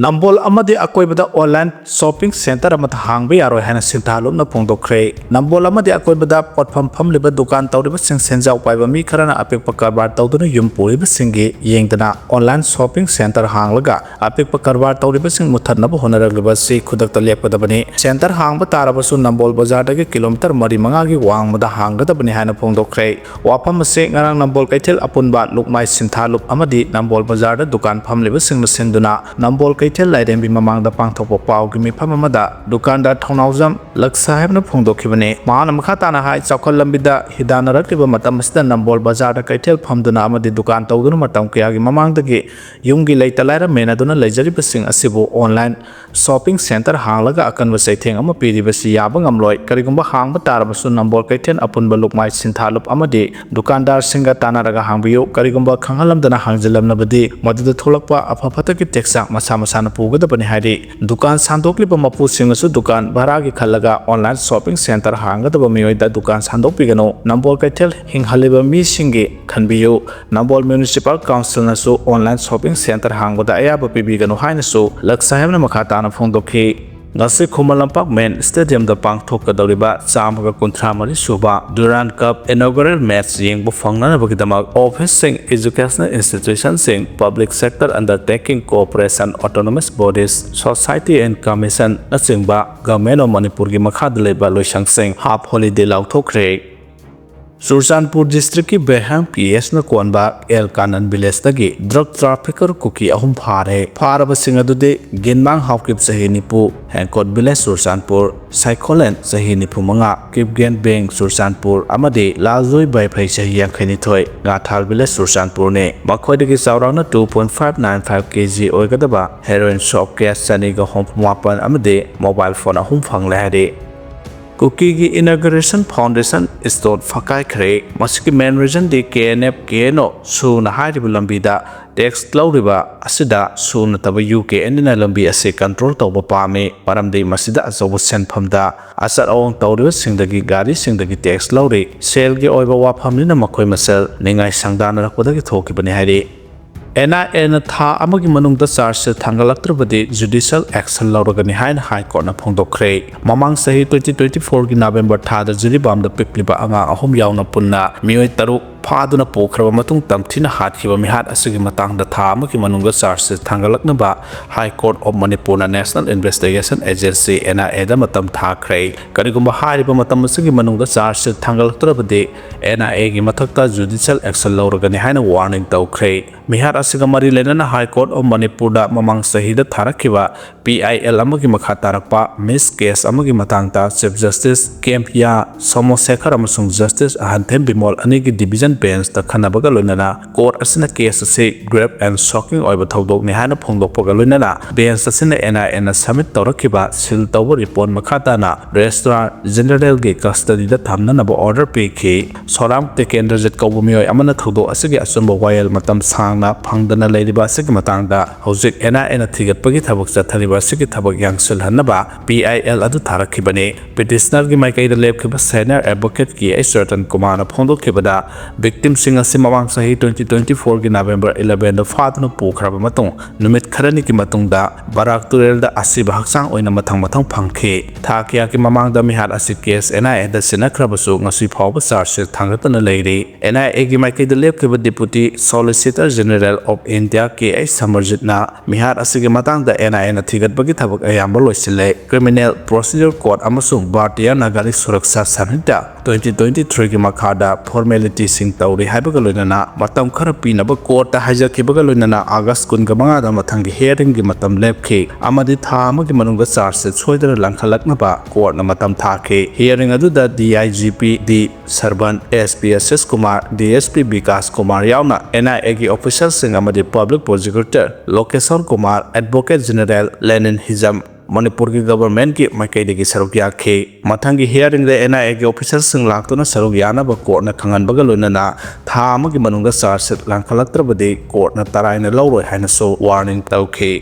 ꯅꯝꯕꯣꯜ ꯑꯃꯗꯤ ꯑꯀꯣꯏꯕꯗ online shopping centre ꯑꯃꯠꯇ ꯍꯥꯡꯕ ꯌꯥꯔꯣꯏ ꯍꯥꯏꯅ ꯁꯤꯟꯊꯥ ꯂꯨꯞꯅ ꯐꯣꯡꯗꯣꯛꯈ꯭ꯔꯦ꯫ ꯅꯝꯕꯣꯜ ꯑꯃꯗꯤ ꯑꯀꯣꯏꯕꯗ ꯄꯣꯠꯐꯝ ꯐꯝꯂꯤꯕ ꯗꯨꯀꯥꯟ ꯇꯧꯔꯤꯕꯁꯤꯡ ꯁꯦꯟꯖꯥꯎ ꯄꯥꯏꯕ ꯃꯤ ꯈꯔꯅ ꯑꯄꯤꯛꯄ ꯀꯔꯕꯥꯔ ꯇꯧꯗꯨꯅ ꯌꯨꯝ ꯄꯨꯔꯤꯕꯁꯤꯡꯒꯤ ꯌꯦꯡꯗꯅ online shopping centre ꯍꯥꯡꯂꯒ ꯑꯄꯤꯛꯄ ꯀꯔꯕꯥꯔ ꯇꯧꯔꯤꯕꯁꯤꯡ ꯃꯨꯠꯊꯠꯅꯕ ꯍꯣꯠꯅꯔꯛꯂꯤꯕ ꯑꯁꯤ ꯈꯨꯗꯛꯇ ꯂꯦꯞꯀꯗꯕꯅꯤ꯫ Centre ꯍꯥꯡꯕ ꯇꯥꯔꯕꯁꯨ ꯅꯝꯕꯣꯜ ꯕꯖꯥꯔꯗꯒꯤ ꯀꯤꯂꯣꯃꯤꯇꯔ ꯃꯔꯤ ꯃꯉꯥꯒꯤ ꯋꯥꯡꯃꯗ ꯍꯥꯡꯒꯗꯕꯅꯤ ꯍꯥꯏꯅ ꯐꯣꯡꯗꯣꯛꯈ꯭ꯔꯦ꯫ ꯋꯥꯐꯝ ꯑꯁꯤ ꯉꯔꯥꯡ ꯅꯝꯕꯣꯜ ꯀꯩꯊꯦꯜ ꯑꯄꯨꯟꯕ ꯂꯨꯞꯃꯥꯏ ꯁꯤꯟꯊꯥꯂꯨꯞ ꯑꯃꯗꯤ ꯅꯝꯕꯣꯜ ꯕꯖꯥꯔꯗ ꯗꯨꯀꯥꯟ ꯐꯝꯂꯤꯕꯁꯤꯡꯅ ꯁꯤꯟꯗꯨꯅ ꯅꯝꯕꯣꯜ ꯀꯩꯊꯦꯜ ꯂꯥꯏꯔꯦꯝꯕꯤ ꯃꯃꯥꯡꯗ ꯄꯥꯡꯊꯣꯛꯄ ꯄꯥꯎꯒꯤ ꯃꯤꯐꯝ ꯑꯃꯗ ꯗꯨꯀꯥꯟꯗꯥꯔ ꯊꯧꯅꯥꯎꯖꯝ ꯂꯛꯁꯥꯍꯦꯕꯅ ꯐꯣꯡꯗꯣꯛꯈꯤꯕꯅꯤ꯫ ꯃꯍꯥꯛꯅ ꯃꯈꯥ ꯇꯥꯅ ꯍꯥꯏ, ꯆꯥꯎꯈꯠ ꯂꯝꯕꯤꯗ ꯍꯤꯗꯥꯟꯅꯔꯛꯂꯤꯕ ꯃꯇꯝ ꯑꯁꯤꯗ ꯅꯝꯕꯣꯜ ꯕꯖꯥꯔꯗ ꯀꯩꯊꯦꯜ ꯐꯝꯗꯨꯅ ꯑꯃꯗꯤ ꯗꯨꯀꯥꯟ ꯇꯧꯗꯨꯅ ꯃꯇꯝ ꯀꯌꯥꯒꯤ ꯃꯃꯥꯡꯗꯒꯤ ꯌꯨꯝꯒꯤ ꯂꯩꯇ ꯂꯥꯏꯔ ꯃꯦꯟꯅꯗꯨꯅ ꯂꯩꯖꯔꯤꯕꯁꯤꯡ ꯑꯁꯤꯕꯨ online shopping centre ꯍꯥꯡꯂꯒ ꯑꯀꯟꯕ ꯆꯩꯊꯦꯡ ꯑꯃ ꯄꯤꯔꯤꯕꯁꯤ ꯌꯥꯕ ꯉꯝꯂꯣꯏ꯫ ꯀꯔꯤꯒꯨꯝꯕ ꯍꯥꯡꯕ ꯇꯥꯔꯕꯁꯨ ꯅꯝꯕꯣꯜ ꯀꯩꯊꯦꯜ ꯑꯄꯨꯟꯕ ꯂꯨꯞꯃꯥꯏ ꯁꯤꯟꯊꯥꯂꯨꯞ ꯑꯃꯗꯤ ꯗꯨꯀꯥꯟꯗꯥꯔꯁꯤꯡꯒ ꯇꯥꯟꯅꯔꯒ ꯍꯥꯡꯕꯤꯌꯨ꯫ ꯀꯔꯤꯒꯨꯝꯕ ꯈꯪꯍꯜꯂꯝꯗꯅ ꯍꯥꯡꯖꯤꯜꯂꯝꯂꯕꯗꯤ ꯃꯗꯨꯗ ꯊꯣꯛꯂꯛꯄ ꯑꯐ ꯐꯠꯇꯒꯤ ꯇꯦꯛꯆꯥꯛ ꯃꯁꯥ ꯃꯁꯥꯅ ꯄꯨꯒꯗꯕꯅꯤ ꯍꯥꯏꯔꯤ꯫ ꯗꯨꯀꯥꯟ ꯁꯥꯟꯗꯣꯛꯂꯤꯕ ꯃꯄꯨꯁꯤꯡꯅꯁꯨ ꯗꯨꯀꯥꯟ ꯚꯔꯥꯒꯤ ꯈꯜꯂꯒ online shopping centre ꯍꯥꯡꯒꯗꯕ ꯃꯤꯑꯣꯏꯗ ꯗꯨꯀꯥꯟ ꯁꯥꯟꯗꯣꯛꯄꯤꯒꯅꯨ꯫ ꯅꯝꯕꯣꯜ ꯀꯩꯊꯦꯜ ꯍꯤꯡꯍꯜꯂꯤꯕ ꯃꯤꯁꯤꯡꯒꯤ ꯈꯟꯕꯤꯌꯨ꯫ ꯅꯝꯕꯣꯜ Municipal Councilꯅꯁꯨ online shopping centre ꯍꯥꯡꯕꯗ ꯑꯌꯥꯕ ꯄꯤꯕꯤꯒꯅꯨ ꯍꯥꯏꯅꯁꯨ ꯂꯛꯁꯥꯍꯦꯕꯅ ꯃꯈꯥ ꯇꯥꯅ ꯐꯣꯡꯗꯣꯛꯈꯤ꯫ ꯉꯁꯤ ꯈꯨꯃꯟ ꯂꯝꯄꯥꯛ main stadiumꯗ ꯄꯥꯡꯊꯣꯛꯀꯗꯧꯔꯤꯕ ꯆꯥꯝꯃꯒ ꯀꯨꯟꯊ꯭ꯔꯥ ꯃꯔꯤ ꯁꯨꯕ Durand Cup inaugural match ꯌꯦꯡꯕ ꯐꯪꯅꯅꯕꯒꯤꯗꯃꯛ officeꯁꯤꯡ, educational institutionꯁꯤꯡ, public sector undertaking, corporation, autonomous bodies, society and commissionꯅꯆꯤꯡꯕ Government of Manipurꯒꯤ ꯃꯈꯥꯗ ꯂꯩꯕ ꯂꯣꯏꯁꯪꯁꯤꯡ half holiday ꯂꯥꯎꯊꯣꯛꯈ꯭ꯔꯦ꯫ ꯆꯨꯔꯆꯥꯟꯄꯨꯔ districtꯀꯤ ꯕꯦꯍꯥꯡ P Sꯅ ꯀꯣꯟꯕ ꯑꯦꯜ ꯀꯥꯅꯟ villageꯇꯒꯤ drug trafficker ꯀꯨꯀꯤ ꯑꯍꯨꯝ ꯐꯥꯔꯦ꯫ ꯐꯥꯔꯕꯁꯤꯡ ꯑꯗꯨꯗꯤ ꯒꯤꯟꯃꯥꯡ ꯍꯥꯎꯀꯤꯞ ꯆꯍꯤ ꯅꯤꯐꯨ, ꯍꯦꯡꯀꯣꯠ village ꯆꯨꯔꯆꯥꯟꯄꯨꯔ, ꯁꯥꯏꯈꯣꯂꯦꯟ ꯆꯍꯤ ꯅꯤꯐꯨ ꯃꯉꯥ, ꯀꯤꯞꯒꯦꯟ ꯕꯦꯡ ꯆꯨꯔꯆꯥꯟꯄꯨꯔ ꯑꯃꯗꯤ ꯂꯥꯜꯖꯣꯏ ꯕꯥꯏꯐꯩ ꯆꯍꯤ ꯌꯥꯡꯈꯩ ꯅꯤꯊꯣꯏ, ꯉꯥꯊꯥꯜ village ꯆꯨꯔꯆꯥꯟꯄꯨꯔꯅꯤ꯫ ꯃꯈꯣꯏꯗꯒꯤ ꯆꯥꯎꯔꯥꯛꯅ two point five nine five K G ꯑꯣꯏꯒꯗꯕ heroin soap case ꯆꯅꯤꯒ ꯍꯨꯝꯐꯨ ꯃꯥꯄꯟ ꯑꯃꯗꯤ mobile phone ꯑꯍꯨꯝ ꯐꯪꯂꯦ ꯍꯥꯏꯔꯤ꯫ ꯀꯨꯀꯤꯒꯤ inauguration foundation stone ꯐꯛꯀꯥꯏꯈ꯭ꯔꯦ꯫ ꯃꯁꯤꯒꯤ main reasonꯗꯤ K N F K N O ꯁꯨꯅ ꯍꯥꯏꯔꯤꯕ ꯂꯝꯕꯤꯗ tax ꯂꯧꯔꯤꯕ ꯑꯁꯤꯗ ꯁꯨ ꯅꯠꯇꯕ U K N ꯅ ꯂꯝꯕꯤ ꯑꯁꯤ control ꯇꯧꯕ ꯄꯥꯝꯃꯤ, ꯃꯔꯝꯗꯤ ꯃꯁꯤꯗ ꯑꯆꯧꯕ ꯁꯦꯟꯐꯝꯗ ꯑꯆꯠ ꯑꯋꯣꯡ ꯇꯧꯔꯤꯕꯁꯤꯡꯗꯒꯤ ꯒꯥꯔꯤꯁꯤꯡꯗꯒꯤ tax ꯂꯧꯔꯤ꯫ ꯁꯦꯜꯒꯤ ꯑꯣꯏꯕ ꯋꯥꯐꯝꯅꯤꯅ ꯃꯈꯣꯏ ꯃꯁꯦꯜ ꯅꯤꯡꯉꯥꯏ ꯁꯪꯗꯥꯅꯔꯛꯄꯗꯒꯤ ꯊꯣꯛꯈꯤꯕꯅꯤ ꯍꯥꯏꯔꯤ꯫ ꯑꯦꯟ ꯑꯥꯏ ꯑꯦꯅ ꯊꯥ ꯑꯃꯒꯤ ꯃꯅꯨꯡꯗ ꯆꯥꯔꯖ ꯁꯤꯠ ꯊꯥꯡꯒꯠꯂꯛꯇ꯭ꯔꯕꯗꯤ ꯖꯨꯗꯤꯁꯤꯌꯦꯜ ꯑꯦꯛꯁꯟ ꯂꯧꯔꯒꯅꯤ ꯍꯥꯏꯅ ꯍꯥꯏ ꯀꯣꯔꯠꯅ ꯐꯣꯡꯗꯣꯛꯈ꯭ꯔꯦ꯫ ꯃꯃꯥꯡ ꯆꯍꯤ twenty twenty fourꯒꯤ ꯅꯕꯦꯝꯕꯔ ꯊꯥꯗ ꯖꯤꯔꯤꯕꯥꯝꯗ ꯄꯤꯛꯂꯤꯕ ꯑꯉꯥꯡ ꯑꯍꯨꯝ ꯌꯥꯎꯅ ꯄꯨꯟꯅ ꯃꯤꯑꯣꯏ ꯇꯔꯨꯛ ꯐꯥꯗꯨꯅ ꯄꯨꯈ꯭ꯔꯕ ꯃꯇꯨꯡ ꯇꯝꯊꯤꯅ ꯍꯥꯠꯈꯤꯕ ꯃꯤꯍꯥꯠ ꯑꯁꯤꯒꯤ ꯃꯇꯥꯡꯗ ꯊꯥ ꯑꯃꯒꯤ ꯃꯅꯨꯡꯗ ꯆꯥꯔꯖ ꯁꯤꯠ ꯊꯥꯡꯒꯠꯂꯛꯅꯕ ꯍꯥꯏ ꯀꯣꯔꯠ ꯑꯣꯐ ꯃꯅꯤꯄꯨꯔꯅ national investigation agency, N I ꯑꯦꯗ ꯃꯇꯝ ꯊꯥꯈ꯭ꯔꯦ꯫ ꯀꯔꯤꯒꯨꯝꯕ ꯍꯥꯏꯔꯤꯕ ꯃꯇꯝ ꯑꯁꯤꯒꯤ ꯃꯅꯨꯡꯗ ꯆꯥꯔꯖ ꯁꯤꯠ ꯊꯥꯡꯒꯠꯂꯛꯇ꯭ꯔꯕꯗꯤ ꯑꯦꯟ ꯑꯥꯏ ꯑꯦꯒꯤ ꯃꯊꯛꯇ ꯖꯨꯗꯤꯁꯤꯌꯦꯜ ꯑꯦꯛꯁꯟ ꯂꯧꯔꯒꯅꯤ ꯍꯥꯏꯅ ꯋꯥꯔꯅꯤꯡ ꯇꯧꯈ꯭ꯔꯦ꯫ ꯃꯤꯍꯥꯠ ꯑꯁꯤꯒ ꯃꯔꯤ ꯂꯩꯅꯅ ꯍꯥꯏ ꯀꯣꯔꯠ ꯑꯣꯐ ꯃꯅꯤꯄꯨꯔꯗ ꯃꯃꯥꯡ ꯆꯍꯤꯗ ꯊꯥꯔꯛꯈꯤꯕ ꯄꯤ ꯑꯥꯏ ꯑꯦꯜ ꯑꯃꯒꯤ ꯃꯈꯥ ꯇꯥꯔꯛꯄ ꯃꯤꯁ ꯀꯦꯁ ꯑꯃꯒꯤ ꯃꯇꯥꯡꯗ ꯆꯤꯐ ꯖꯁꯇꯤꯁ ꯀꯦꯝ ꯌꯥ ꯁꯣꯃꯣꯁꯦꯈꯔ ꯑꯃꯁꯨꯡ ꯖꯁꯇꯤꯁ ꯑꯍꯟꯊꯦꯝ ꯕꯤꯃꯣꯜ ꯑꯅꯤꯒꯤ ꯗꯤꯚꯤꯖꯟ ꯕꯦꯟꯁꯇ ꯈꯟꯅꯕꯒ ꯂꯣꯏꯅꯅ ꯀꯣꯔꯠ ꯑꯁꯤꯅ ꯀꯦꯁ ꯑꯁꯤ ꯒ꯭ꯔꯦꯞ ꯑꯦꯟ ꯁꯣꯀꯤꯡ ꯑꯣꯏꯕ ꯊꯧꯗꯣꯛꯅꯤ ꯍꯥꯏꯅ ꯐꯣꯡꯗꯣꯛꯄꯒ ꯂꯣꯏꯅꯅ ꯕꯦꯟꯁ ꯑꯁꯤꯅ ꯑꯦꯟ ꯑꯥꯏ ꯑꯦꯅ ꯁꯕꯃꯤꯠ ꯇꯧꯔꯛꯈꯤꯕ ꯁꯤꯜ ꯇꯧꯕ ꯔꯤꯄꯣꯔꯠ ꯃꯈꯥ ꯇꯥꯅ ꯔꯦꯖꯤꯁꯇ꯭ꯔꯥꯔ ꯖꯦꯅꯔꯦꯜꯒꯤ ꯀꯁꯇꯗꯤꯗ ꯊꯝꯅꯅꯕ ꯑꯣꯔꯗꯔ ꯄꯤꯈꯤ꯫ ꯁꯣꯔꯥꯝ ꯇꯤꯀꯦꯟꯗ꯭ꯔꯖꯤꯠ ꯀꯧꯕ ꯃꯤꯑꯣꯏ ꯑꯃꯅ ꯊꯧꯗꯣꯛ ꯑꯁꯤꯒꯤ ꯑꯆꯨꯝꯕ ꯋꯥꯌꯦꯜ ꯃꯇꯝ ꯁꯥꯡꯅ ꯐꯪꯗꯅ ꯂꯩꯔꯤꯕ ꯑꯁꯤꯒꯤ ꯃꯇꯥꯡꯗ ꯍꯧꯖꯤꯛ ꯑꯦꯟ ꯑꯥꯏ ꯑꯦꯅ ꯊꯤꯒꯠꯄꯒꯤ ꯊꯕꯛ ꯆꯠꯊꯔꯤꯕ ꯑꯁꯤꯒꯤ ꯊꯕꯛ ꯌꯥꯡꯁꯤꯜꯍꯟꯅꯕ ꯄꯤ ꯑꯥꯏ ꯑꯦꯜ ꯑꯗꯨ ꯊꯥꯔꯛꯈꯤꯕꯅꯤ꯫ ꯄꯤꯇꯤꯁꯅꯔꯒꯤ ꯃꯥꯏꯀꯩꯗ ꯂꯦꯞꯈꯤꯕ ꯁꯦꯅꯤꯌꯔ ꯑꯦꯗꯚꯣꯀꯦꯠ ꯀꯦ ꯑꯩꯆ ꯔꯇꯟ ꯀꯨꯃꯥꯔꯅ ꯐꯣꯡꯗꯣꯛꯈꯤꯕꯗ, ꯚꯤꯛꯇꯤꯝꯁꯤꯡ ꯑꯁꯤ ꯃꯃꯥꯡ ꯆꯍꯤ twenty twenty fourꯒꯤ ꯅꯕꯦꯝꯕꯔ elevenꯗ ꯐꯥꯗꯨꯅ ꯄꯨꯈ꯭ꯔꯕ ꯃꯇꯨꯡ ꯅꯨꯃꯤꯠ ꯈꯔꯅꯤꯒꯤ ꯃꯇꯨꯡꯗ ꯕꯔꯥꯛ ꯇꯨꯔꯦꯜꯗ ꯑꯁꯤꯕ ꯍꯛꯆꯥꯡ ꯑꯣꯏꯅ ꯃꯊꯪ ꯃꯊꯪ ꯐꯪꯈꯤ꯫ ꯊꯥ ꯀꯌꯥꯒꯤ ꯃꯃꯥꯡꯗ ꯃꯤꯍꯥꯠ ꯑꯁꯤ ꯀꯦꯁ ꯑꯦꯟ ꯑꯥꯏ ꯑꯦꯗ ꯁꯤꯟꯅꯈ꯭ꯔꯕꯁꯨ ꯉꯁꯤ ꯐꯥꯎꯕ ꯆꯥꯔꯖ ꯁꯤꯠ ꯊꯥꯡꯒꯠꯇꯅ ꯂꯩꯔꯤ꯫ ꯑꯦꯟ ꯑꯥꯏ ꯑꯦꯒꯤ ꯃꯥꯏꯀꯩꯗ ꯂꯦꯞꯈꯤꯕ deputy solicitor general of India K H ꯁꯃꯔꯖꯤꯠꯅ ꯃꯤꯍꯥꯠ ꯑꯁꯤꯒꯤ ꯃꯇꯥꯡꯗ ꯑꯦꯟ ꯑꯥꯏ ꯑꯦꯅ ꯊꯤꯒꯠꯄꯒꯤ ꯊꯕꯛ ꯑꯌꯥꯝꯕ ꯂꯣꯏꯁꯤꯜꯂꯦ꯫ ꯀ꯭ꯔꯤꯃꯤꯅꯦꯜ ꯄ꯭ꯔꯣꯁꯤꯗ꯭ꯌꯨꯔ ꯀꯣꯗ ꯑꯃꯁꯨꯡ ꯚꯥꯔꯇꯤꯌꯥ ꯅꯥꯒꯔꯤꯛ ꯁꯨꯔꯛꯁꯥ ꯁꯪꯍꯤꯇꯥ twenty twenty threeꯒꯤ ꯃꯈꯥꯗ ꯐꯣꯔꯃꯦꯂꯤꯇꯤꯁꯤꯡ ꯇꯧꯔꯤ ꯍꯥꯏꯕꯒ ꯂꯣꯏꯅꯅ ꯃꯇꯝ ꯈꯔ ꯄꯤꯅꯕ ꯀꯣꯔꯠꯇ ꯍꯥꯏꯖꯈꯤꯕꯒ ꯂꯣꯏꯅꯅ ꯑꯥꯒꯁ ꯀꯨꯟꯒ ꯃꯉꯥꯗ ꯃꯊꯪꯒꯤ ꯍꯤꯌꯔꯤꯡꯒꯤ ꯃꯇꯝ ꯂꯦꯞꯈꯤ ꯑꯃꯗꯤ ꯊꯥ ꯑꯃꯒꯤ ꯃꯅꯨꯡꯗ ꯆꯥꯔꯖ ꯁꯤꯠ ꯁꯣꯏꯗꯅ ꯂꯪꯈꯠꯂꯛꯅꯕ ꯀꯣꯔꯠꯅ ꯃꯇꯝ ꯊꯥꯈꯤ꯫ ꯍꯤꯌꯔꯤꯡ ꯑꯗꯨꯗ D I G P D ꯁꯔꯕꯟ, S P Aziz Kumar, D S P Vikas Kumar ꯌꯥꯎꯅ ꯑꯦꯟ ꯑꯥꯏ ꯑꯦꯒꯤ ꯑꯣꯐꯤꯁꯔꯁꯤꯡ ꯑꯃꯗꯤ public prosecutor ꯂꯣꯀꯦꯁꯣꯔ Kumar, advocate general ꯂꯦꯅꯤꯟ ꯍꯤꯖꯝ, ꯃꯅꯤꯄꯨꯔꯒꯤ ꯒꯚꯔꯟꯃꯦꯟꯠꯀꯤ ꯃꯥꯏꯀꯩꯗꯒꯤ ꯁꯔꯨꯛ ꯌꯥꯈꯤ꯫ ꯃꯊꯪꯒꯤ ꯍꯤꯌꯔꯤꯡꯗ ꯑꯦꯟ ꯑꯥꯏ ꯑꯦꯒꯤ ꯑꯣꯐꯤꯁꯔꯁꯤꯡ ꯂꯥꯛꯇꯨꯅ ꯁꯔꯨꯛ ꯌꯥꯅꯕ ꯀꯣꯔꯠꯅ ꯈꯪꯍꯟꯕꯒ ꯂꯣꯏꯅꯅ ꯊꯥ ꯑꯃꯒꯤ ꯃꯅꯨꯡꯗ ꯆꯥꯔꯖ ꯁꯤꯠ ꯂꯥꯡꯈꯠꯂꯛꯇ꯭ꯔꯕꯗꯤ ꯀꯣꯔꯠꯅ ꯇꯔꯥꯏꯅ ꯂꯧꯔꯣꯏ ꯍꯥꯏꯅꯁꯨ ꯋꯥꯔꯅꯤꯡ ꯇꯧꯈꯤ꯫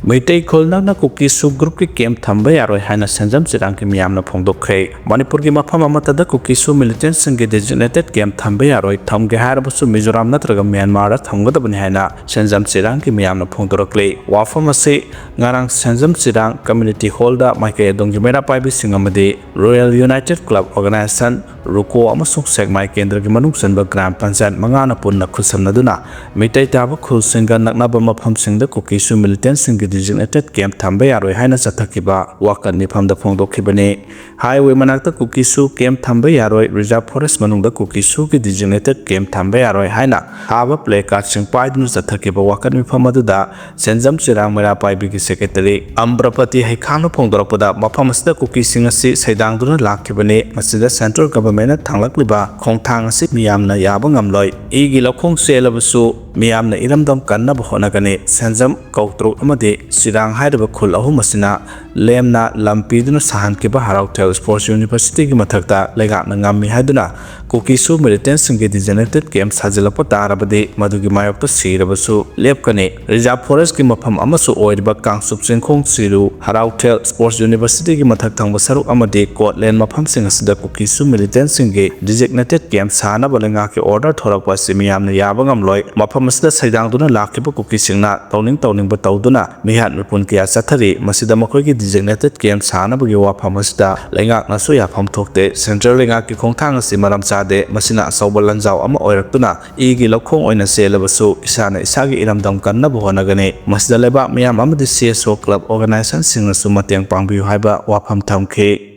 ꯃꯩꯇꯩ ꯈꯨꯜ ꯅꯛꯅ ꯀꯨꯀꯤ ꯁꯨ ꯒ꯭ꯔꯨꯞꯀꯤ ꯀꯦꯝꯞ ꯊꯝꯕ ꯌꯥꯔꯣꯏ ꯍꯥꯏꯅ ꯁꯦꯟꯖꯝ ꯆꯤꯔꯥꯡꯒꯤ ꯃꯤꯌꯥꯝꯅ ꯐꯣꯡꯗꯣꯛꯈ꯭ꯔꯦ꯫ ꯃꯅꯤꯄꯨꯔꯒꯤ ꯃꯐꯝ ꯑꯃꯠꯇꯗ ꯀꯨꯀꯤ ꯁꯨ ꯃꯤꯂꯤꯇꯦꯟꯠꯁꯤꯡꯒꯤ ꯗꯤꯖꯤꯒꯅꯦꯇꯦꯗ ꯀꯦꯝꯞ ꯊꯝꯕ ꯌꯥꯔꯣꯏ, ꯊꯝꯒꯦ ꯍꯥꯏꯔꯕꯁꯨ ꯃꯤꯖꯣꯔꯥꯝ ꯅꯠꯇ꯭ꯔꯒ ꯃ꯭ꯌꯥꯟꯃꯥꯔꯗ ꯊꯝꯒꯗꯕꯅꯤ ꯍꯥꯏꯅ ꯁꯦꯟꯖꯝ ꯆꯤꯔꯥꯡꯒꯤ ꯃꯤꯌꯥꯝꯅ ꯐꯣꯡꯗꯣꯔꯛꯂꯤ꯫ ꯋꯥꯐꯝ ꯑꯁꯤ ꯉꯔꯥꯡ ꯁꯦꯟꯖꯝ ꯆꯤꯔꯥꯡ ꯀꯝꯃ꯭ꯌꯨꯅꯤꯇꯤ ꯍꯣꯜꯗ ꯃꯥꯏꯀꯩ ꯑꯗꯣꯝꯒꯤ ꯃꯩꯔꯥ ꯄꯥꯏꯕꯤꯁꯤꯡ ꯑꯃꯗꯤ ꯔꯣꯌꯦꯜ ꯌꯨꯅꯥꯏꯇꯦꯗ ꯀ꯭ꯂꯕ ꯑꯣꯔꯒꯅꯥꯏꯖꯦꯁꯟ, ꯔꯨꯀꯣ ꯑꯃꯁꯨꯡ ꯁꯦꯛꯃꯥꯏ ꯀꯦꯟꯗ꯭ꯔꯒꯤ ꯃꯅꯨꯡ ꯆꯟꯕ ꯒ꯭ꯔꯥꯝ ꯄꯟꯆꯥꯌꯠ ꯃꯉꯥꯅ ꯄꯨꯟꯅ ꯈꯨꯠꯁꯝꯅꯗꯨꯅ ꯃꯤꯇꯩ ꯇꯥꯕ ꯈꯨꯜꯁꯤꯡꯒ ꯅꯛꯅꯕ ꯃꯐꯝꯁꯤꯡꯗ ꯀꯨꯀꯤ ꯁꯨ ꯃꯤꯂꯤꯇꯦꯟꯠꯁꯤꯡꯒꯤ ꯗꯤꯖꯤꯒꯅꯦꯇꯦꯗ ꯀꯦꯝꯞ ꯊꯝꯕ ꯌꯥꯔꯣꯏ ꯍꯥꯏꯅ ꯆꯠꯊꯈꯤꯕ ꯋꯥꯀꯠ ꯃꯤꯐꯝꯗ ꯐꯣꯡꯗꯣꯛꯈꯤꯕꯅꯤ꯫ ꯍꯥꯏꯋꯦ ꯃꯅꯥꯛꯇ ꯀꯨꯀꯤ ꯁꯨ ꯀꯦꯝꯞ ꯊꯝꯕ ꯌꯥꯔꯣꯏ, ꯔꯤꯖꯥꯔꯚ ꯐꯣꯔꯦꯁ꯭ꯠ ꯃꯅꯨꯡꯗ ꯀꯨꯀꯤ ꯁꯨꯒꯤ ꯗꯤꯖꯤꯒꯅꯦꯇꯦꯗ ꯀꯦꯝꯞ ꯊꯝꯕ ꯌꯥꯔꯣꯏ ꯍꯥꯏꯅ ꯊꯥꯕ ꯄ꯭ꯂꯦ ꯀꯥꯔꯗꯁꯤꯡ ꯄꯥꯏꯗꯨꯅ ꯆꯠꯊꯈꯤꯕ ꯋꯥꯀꯠ ꯃꯤꯐꯝ ꯑꯗꯨꯗ ꯁꯦꯟꯖꯝ ꯆꯤꯔꯥꯡ ꯃꯩꯔꯥ ꯄꯥꯏꯕꯤꯒꯤ ꯁꯦꯀ꯭ꯔꯦꯇꯔꯤ ꯑꯝꯕ꯭ꯔꯄꯇꯤ ꯍꯩꯈꯥꯡꯅ ꯐꯣꯡꯗꯣꯔꯛꯄꯗ, ꯃꯐꯝ ꯑꯁꯤꯗ ꯀꯨꯀꯤꯁꯤꯡ ꯑꯁꯤ ꯁꯩꯗꯥꯡꯗꯨꯅ ꯂꯥꯛꯈꯤꯕꯅꯤ꯫ ꯃꯁꯤꯗ ꯁꯦꯟꯇ꯭ꯔꯦꯜ ꯒꯚꯔꯟꯃꯦꯟꯠꯅ ꯊꯥꯡꯂꯛꯂꯤꯕ ꯈꯣꯡꯊꯥꯡ ꯑꯁꯤ ꯃꯤꯌꯥꯝꯅ ꯌꯥꯕ ꯉꯝꯂꯣꯏ꯫ ꯏꯒꯤ ꯂꯧꯈꯣꯡ ꯆꯦꯜꯂꯕꯁꯨ ꯃꯤꯌꯥꯝꯅ ꯏꯔꯝꯗꯝ ꯀꯟꯅꯕ ꯍꯣꯠꯅꯒꯅꯤ꯫ ꯁꯦꯟꯖꯝ, ꯀꯧꯇ꯭ꯔꯨꯛ ꯑꯃꯗꯤ ꯆꯤꯔꯥꯡ ꯍꯥꯏꯔꯤꯕ ꯈꯨꯜ ꯑꯍꯨꯝ ꯑꯁꯤꯅ ꯂꯦꯝꯅ ꯂꯝ ꯄꯤꯗꯨꯅ ꯁꯥꯍꯟꯈꯤꯕ ꯍꯔꯥꯎꯊꯦꯜ ꯁ꯭ꯄꯣꯔꯠꯁ ꯌꯨꯅꯤꯚꯔꯁꯤꯇꯤꯒꯤ ꯃꯊꯛꯇ ꯂꯩꯉꯥꯛꯅ ꯉꯝꯃꯤ ꯍꯥꯏꯗꯨꯅ ꯀꯨꯀꯤ ꯁꯨ ꯃꯤꯂꯤꯇꯦꯟꯠꯁꯤꯡꯒꯤ ꯗꯤꯖꯤꯒꯅꯦꯇꯦꯗ ꯀꯦꯝꯞ ꯁꯥꯖꯤꯜꯂꯛꯄ ꯇꯥꯔꯕꯗꯤ ꯃꯗꯨꯒꯤ ꯃꯥꯌꯣꯛꯇ ꯁꯤꯔꯕꯁꯨ ꯂꯦꯞꯀꯅꯤ꯫ ꯔꯤꯖꯥꯔꯚ ꯐꯣꯔꯦꯁ꯭ꯠꯀꯤ ꯃꯐꯝ ꯑꯃꯁꯨ ꯑꯣꯏꯔꯤꯕ ꯀꯥꯡꯆꯨꯞ ꯆꯤꯡꯈꯣꯡ ꯆꯤꯔꯨ ꯍꯔꯥꯎꯊꯦꯜ ꯁ꯭ꯄꯣꯔꯠꯁ ꯌꯨꯅꯤꯚꯔꯁꯤꯇꯤꯒꯤ ꯃꯊꯛ ꯊꯪꯕ ꯁꯔꯨꯛ ꯑꯃꯗꯤ ꯀꯣꯠꯂꯦꯟ ꯃꯐꯝꯁꯤꯡ ꯑꯁꯤꯗ ꯀꯨꯀꯤ ꯁꯨ ꯃꯤꯂꯤꯇꯦꯟꯠꯁꯤꯡꯒꯤ ꯗꯤꯖꯤꯒꯅꯦꯇꯦꯗ ꯀꯦꯝꯞ ꯁꯥꯅꯕ ꯂꯩꯉꯥꯛꯀꯤ ꯑꯣꯔꯗꯔ ꯊꯣꯔꯛꯄ ꯑꯁꯤ ꯃꯤꯌꯥꯝꯅ ꯌꯥꯕ ꯉꯝꯂꯣꯏ꯫ ꯃꯐꯝ ꯑꯁꯤꯗ ꯁꯩꯗꯥꯡꯗꯨꯅ ꯂꯥꯛꯈꯤꯕ ꯀꯨꯀꯤꯁꯤꯡꯅ ꯇꯧꯅꯤꯡ ꯇꯧꯅꯤꯡꯕ ꯇꯧꯗꯨꯅ ꯃꯤꯍꯥꯠ ꯃꯤꯄꯨꯟ ꯀꯌꯥ ꯆꯠꯊꯔꯤ꯫ ꯃꯁꯤꯗ ꯃꯈꯣꯏꯒꯤ ꯗꯤꯖꯤꯒꯅꯦꯇꯦꯗ ꯀꯦꯝꯞ ꯁꯥꯅꯕꯒꯤ ꯋꯥꯐꯝ ꯑꯁꯤꯗ ꯂꯩꯉꯥꯛꯅꯁꯨ ꯌꯥꯐꯝ ꯊꯣꯛꯇꯦ꯫ ꯁꯦꯟꯇ꯭ꯔꯦꯜ ꯂꯩꯉꯥꯛꯀꯤ ꯈꯣꯡꯊꯥꯡ ꯑꯁꯤ ꯃꯔꯝ ꯆꯥꯗꯦ꯫ ꯃꯁꯤꯅ ꯑꯆꯧꯕ ꯂꯥꯟꯖꯥꯎ ꯑꯃ ꯑꯣꯏꯔꯛꯇꯨꯅ ꯏꯒꯤ ꯂꯧꯈꯣꯡ ꯑꯣꯏꯅ ꯆꯦꯜꯂꯕꯁꯨ ꯏꯁꯥꯅ ꯏꯁꯥꯒꯤ ꯏꯔꯝꯗꯝ ꯀꯟꯅꯕ ꯍꯣꯠꯅꯒꯅꯤ꯫ ꯃꯁꯤꯗ ꯂꯩꯕꯥꯛ ꯃꯤꯌꯥꯝ ꯑꯃꯗꯤ ꯁꯤ ꯑꯦꯁ ꯑꯣ ꯀ꯭ꯂꯕ ꯑꯣꯔꯒꯅꯥꯏꯖꯦꯁꯟꯁꯤꯡꯅꯁꯨ ꯃꯇꯦꯡ ꯄꯥꯡꯕꯤꯌꯨ ꯍꯥꯏꯕ ꯋꯥꯐꯝ ꯊꯝꯈꯤ꯫